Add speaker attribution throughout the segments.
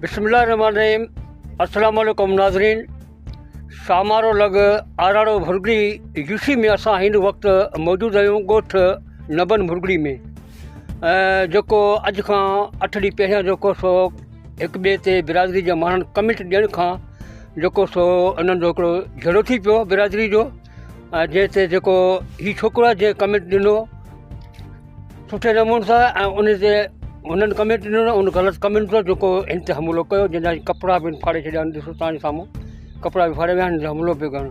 Speaker 1: بسم الله الرحمن الرحيم السلام عليڪم ناظرين سامارو لڳ آراڙو ڀرڳڙي يو سي ۾ اسان هن وقت موجود آهيون ڳوٺ نبن ڀرڳڙي ۾ جيڪو اڄ کان اٺ ڏينهن پهريان جيڪو سو هڪ ٻئي تي برادري جي ماڻهن ڪمينٽ ڏيڻ کان جيڪو سو انهن جو هڪڙو جهيڙو ٿي پيو برادري جو ۽ جنهن تي جيڪو هي ڇوڪرو آهي جنهن ڪمينٽ ڏنو سٺي نموني سان ۽ ان تي هنن ڪمينٽ ڏنو ان غلط ڪمينٽ جو جيڪو هن تي حملو ڪيو جنهن جا ڪپڙا به ڦاڙي ڇڏيا آهن ڏسو تان جي سامهون ڪپڙا به ڦاڙي ويا آهن حملو پيو ڪرڻ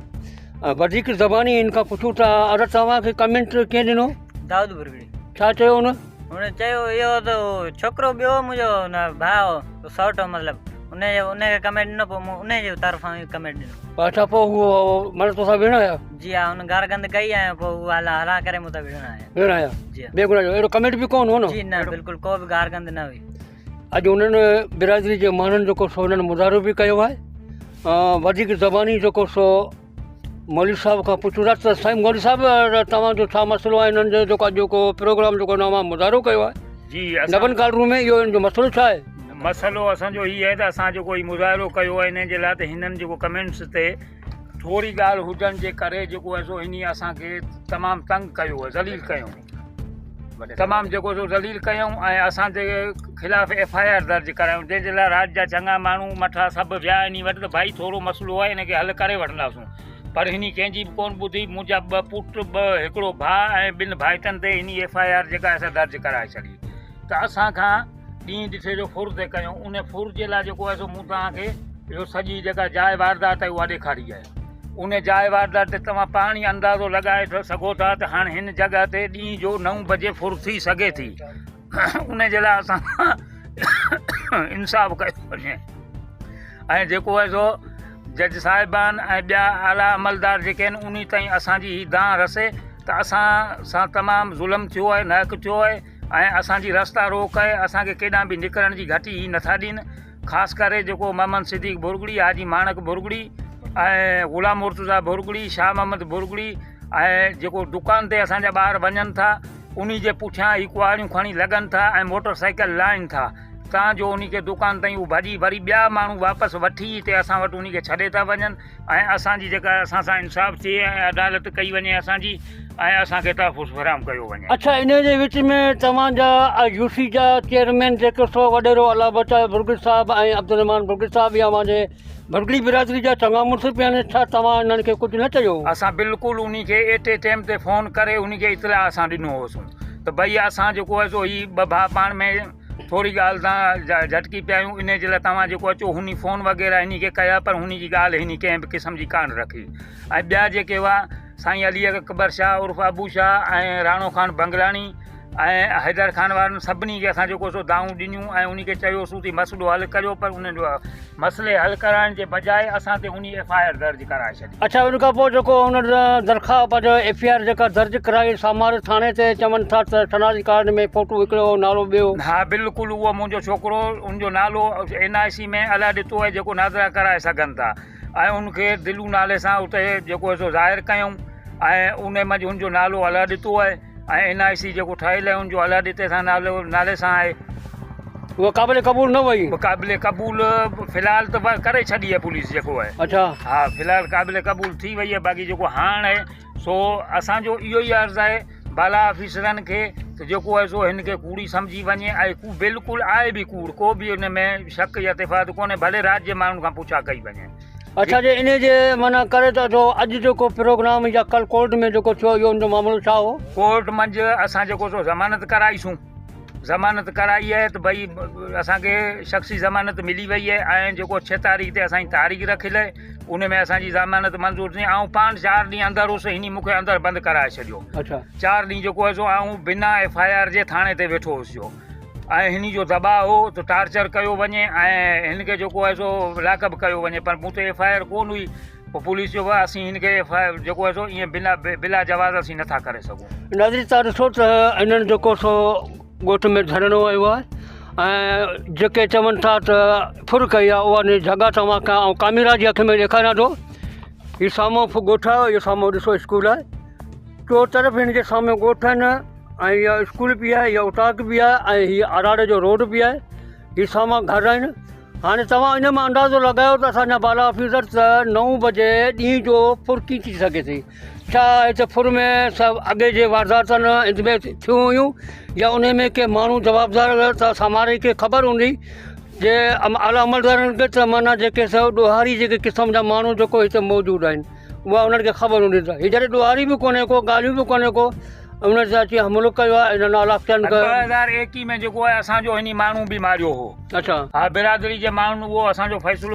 Speaker 1: ۽ وڌيڪ زباني هن کان پڇون ٿا اري توهان کي ڪمينٽ ڪنهن ڏنو؟
Speaker 2: دائود ڀرڳڙي.
Speaker 1: ڇا چيو هن؟
Speaker 2: هن چيو اهو ته ڇوڪرو ٻيو منهنجو نه ڀاء هو سئوٽ هو مطلب ان ان کي ڪمينٽ ڏنو پوء مون ان جي طرفان ئي ڪمينٽ ڏنو.
Speaker 1: اڇا پوء هو معنيٰ توسان وڙهڻ آيا؟
Speaker 2: جي ها هن گار گند ڪئي ۽ پوء هو هلا هلا ڪري مون تان وڙهڻ آيا.
Speaker 1: وڙهڻ آيا؟
Speaker 2: جي ها.
Speaker 1: بي گناهه جو اهڙو ڪمينٽ به ڪونه هو نه؟
Speaker 2: جي نه بلڪل ڪو به گار گند نه هئي.
Speaker 1: اڄ انهن برادري جي ماڻهن جيڪو سو انهن مظاهرو به ڪيو آهي وڌيڪ زباني جيڪو سو مولوي صاحب کان پڇون ٿا ته سائين مولوي صاحب توهان جو ڇا مسئلو آهي هنن جو جيڪو اڄوڪو پروگرام جيڪو اوهان مظاهرو ڪيو آهي
Speaker 3: جي
Speaker 1: نبن ڪالرو ۾ اهو ان جو مسئلو ڇا آهي؟
Speaker 3: مسئلو اسان جو هي آهي ته اسان جيڪو هي مظاهرو ڪيو آهي انهن جي لاء ته هنن جيڪو ڪمينٽس تي ٿوري ڳالهه هجڻ جي ڪري جيڪو آهي سو انهي اسان کي تمام تنگ ڪيو آهي ذليل ڪيو تمام جيڪو سو ذليل ڪيائون ۽ اسان تي خلاف ايف I R درج ڪرايائون جنهن جي لاء رات جا چڱا ماڻهو مٺا سڀ ويا انهي وٽ ته ڀائي ٿورو مسئلو آهي ان کي حل ڪري وٺنداسون پر هني ڪنهن جي به ڪون ٻڌي منهنجا ٻه پٽ ٻه هڪڙو ڀاء ۽ ٻن ڀائٽن تي هني ايف I R جيڪا آهي سا درج ڪرائي ڇڏي ته اسان کان ڏينهن ڏٺي جو ڦر تي ڪيو ان ڦر جي لاء جيڪو آهي سو مون توهان کي اهو سڄي جيڪا جاء واردات آهي اها ڏيکاري آهي ان جاء واردات تي توهان پاڻ ئي اندازو لڳائي سگهو ٿا ته هاڻي هن جڳهه تي ڏينهن جو نو بجي ڦر ٿي سگهي ٿي ان جي لاء اسان انصاف ڪيو وڃي ۽ جيڪو آهي سو جج صاحبان ۽ ٻيا اعليٰ عملدار جيڪي آهن انهي تائين اسان جي هي دانهن رسي ته اسان سان تمام ظلم ٿيو آهي ناحق ٿيو آهي ۽ اسان جي رستا روڪ آهي اسان کي ڪيڏانهن به نڪرڻ جي گهٽي هي نٿا ڏين خاص ڪري جيڪو محمد صديق ڀرڳڙي حاجي ماڻڪ ڀرڳڙي ۽ غلام مرتضيٰ ڀرڳڙي شاهه محمد ڀرڳڙي ۽ جيڪو دڪان تي اسان جا ٻار وڃن ٿا انهي جي پٺيان هي ڪهاڙيون کڻي لڳن ٿا ۽ موٽر سائيڪل لائن ٿا تان جو انهي کي دڪان تائين هو ڀڄي وري ٻيا ماڻهو واپس وٺي هتي اسان وٽ انهي کي ڇڏي ٿا وڃن ۽ اسان جي جيڪا اسان سان انصاف ٿئي ۽ عدالت ڪئي وڃي اسان جي ۽ اسان کي تحفظ فراهم ڪيو وڃي.
Speaker 1: اڇا انهي جي وچ ۾ توهان جا يو سي جا چيئرمين جيڪي سو وڏيرو الله بچايو ڀرڳڙي صاحب ۽ عبدالرحمان ڀرڳڙي صاحب يا اوهان جي ڀرڳڙي برادري جا چڱا مڙس به آهن ڇا توهان انهن کي ڪجهه نه چيو؟
Speaker 3: اسان بلڪل انهي کي ايٽ اي ٽيم تي فون ڪري انهي کي اطلاع اسان ڏنو هوسون ته ڀئي اسان جيڪو آهي سو هي ٻه ڀاء پاڻ ۾ ٿوري ڳالهه تان جهٽڪي پيا آهيون انهي جي لاء توهان جيڪو اچو هني فون وغيره هني کي ڪيا پر هني جي ڳالهه هني ڪنهن به قسم جي ڪانه رکي ۽ ٻيا جيڪي هئا سائين علي اڪبر شاهه عرف ابو شاهه ۽ راڻو خان بنگلاڻي ۽ حيدر خان وارن سڀني کي اسان جيڪو سو دانهون ڏنيون ۽ انهي کي چيوسون ته مسئلو حل ڪريو پر انهن جو مسئلي حل ڪرائڻ جي بجاء اسان تي انهي ايف I R درج ڪرائي ڇڏي.
Speaker 1: اڇا ان کان پوء جيڪو هن درخواست پنهنجو ايف I R جيڪا درج ڪرائي ساماري ٿاڻي تي چون ٿا ته شناختي ڪارڊ ۾ فوٽو هڪڙو هو نالو ٻيو.
Speaker 3: ها بلڪل اهو منهنجو ڇوڪرو ان جو نالو اين آء سي ۾ الهه ڏتو آهي جيڪو نادرا ڪرائي سگهن ٿا ۽ ان کي دلو نالي سان اتي جيڪو سو ظاهر ڪيائون ۽ ان منجهه ان جو نالو الهه ڏتو آهي. ۽ اين آء سي جيڪو ٺهيل آهي ان جو الله ڏتي سان نالو نالي سان آهي.
Speaker 1: اها قابل قبول نه وئي.
Speaker 3: قابل قبول في الحال ته ڪري ڇڏي آهي پوليس جيڪو آهي.
Speaker 1: اڇا.
Speaker 3: ها في الحال قابل قبول ٿي وئي آهي باقي جيڪو هاڻ آهي سو اسان جو اهو ئي عرض آهي بالا آفيسرن کي ته جيڪو آهي سو هن کي ڪوڙي سمجهي وڃي ۽ ڪو بلڪل آهي به ڪوڙ ڪو به ان ۾ شڪ يا اتفاق ڪونهي ڀلي رات جي ماڻهن کان پڇا ڪئي وڃي.
Speaker 1: اڇا جي انهي جي معنيٰ ڪري ته جو اڄ جيڪو پروگرام يا ڪل ڪورٽ ۾ جيڪو ٿيو اهو ان جو معاملو ڇا هو؟
Speaker 3: ڪورٽ منجهه اسان جيڪو سو ضمانت ڪرائي سون ضمانت ڪرائي آهي ته ڀئي اسان کي شخصي ضمانت ملي وئي آهي ۽ جيڪو ڇهه تاريخ تي اسان جي تاريخ رکيل آهي ان ۾ اسان جي ضمانت منظور ٿي آئون پاڻ چار ڏينهن اندر هوس هني مون کي اندر بند ڪرائي ڇڏيو
Speaker 1: اڇا
Speaker 3: چار ڏينهن جيڪو آهي سو آئون بنا ايف I R جي ٿاڻي تي ويٺو هوس جو ۽ هن جو دٻاء هو ته ٽارچر ڪيو وڃي ۽ هن کي جيڪو آهي سو لاڪ اپ ڪيو وڃي پر مون تي ايف I R ڪونه هئي پوء پوليس چيو اسين هن کي ايف I R جيڪو آهي سو ائين بنا بلا جواز اسين نٿا ڪري سگهون.
Speaker 1: ناظرين تان ڏسو ته هنن جيڪو سو ڳوٺ ۾ ڌرڻو هنيو آهي ۽ جيڪي چون ٿا ته ڦر ڪئي آهي اها جڳهه توهان کي آئون ڪاميرا جي اک ۾ ڏيکاريان ٿو هي سامهون ڳوٺ آهي اهو سامهون ڏسو اسڪول آهي چو طرف هن جي سامهون ڳوٺ آهن ۽ اها اسڪول به آهي اها اوطاق به آهي ۽ هي آراڙي جو روڊ به آهي هي سامهون گهر آهن. هاڻي توهان ان مان اندازو لڳايو ته اسان جا بالا آفيسر ته نو بجي ڏينهن جو ڦر ڪيئن ٿي سگهي ٿي؟ ڇا هتي ڦر ۾ سڀ اڳي جي وارداتن هن ۾ ٿيون هيون يا ان ۾ ڪي ماڻهو جوابدار ته ساماري کي خبر هوندي جي اعليٰ عملدارن کي ته معنيٰ جيڪي سو ڏوهاري جيڪي قسم جا ماڻهو جيڪو هتي موجود آهن اها انهن کي خبر هوندي ته هي جڏهن ڏوهاري به ڪونهي ڪو ڳالهيون به ڪونهي ڪو انهن تي اچي حملو ڪيو آهي انهن اعليٰ اختيارن کي
Speaker 3: 2021 ۾ جيڪو آهي اسان جو هني ماڻهو به ماريو هو.
Speaker 1: اڇا.
Speaker 3: ها برادري جي ماڻهن اهو اسان جو فيصلو.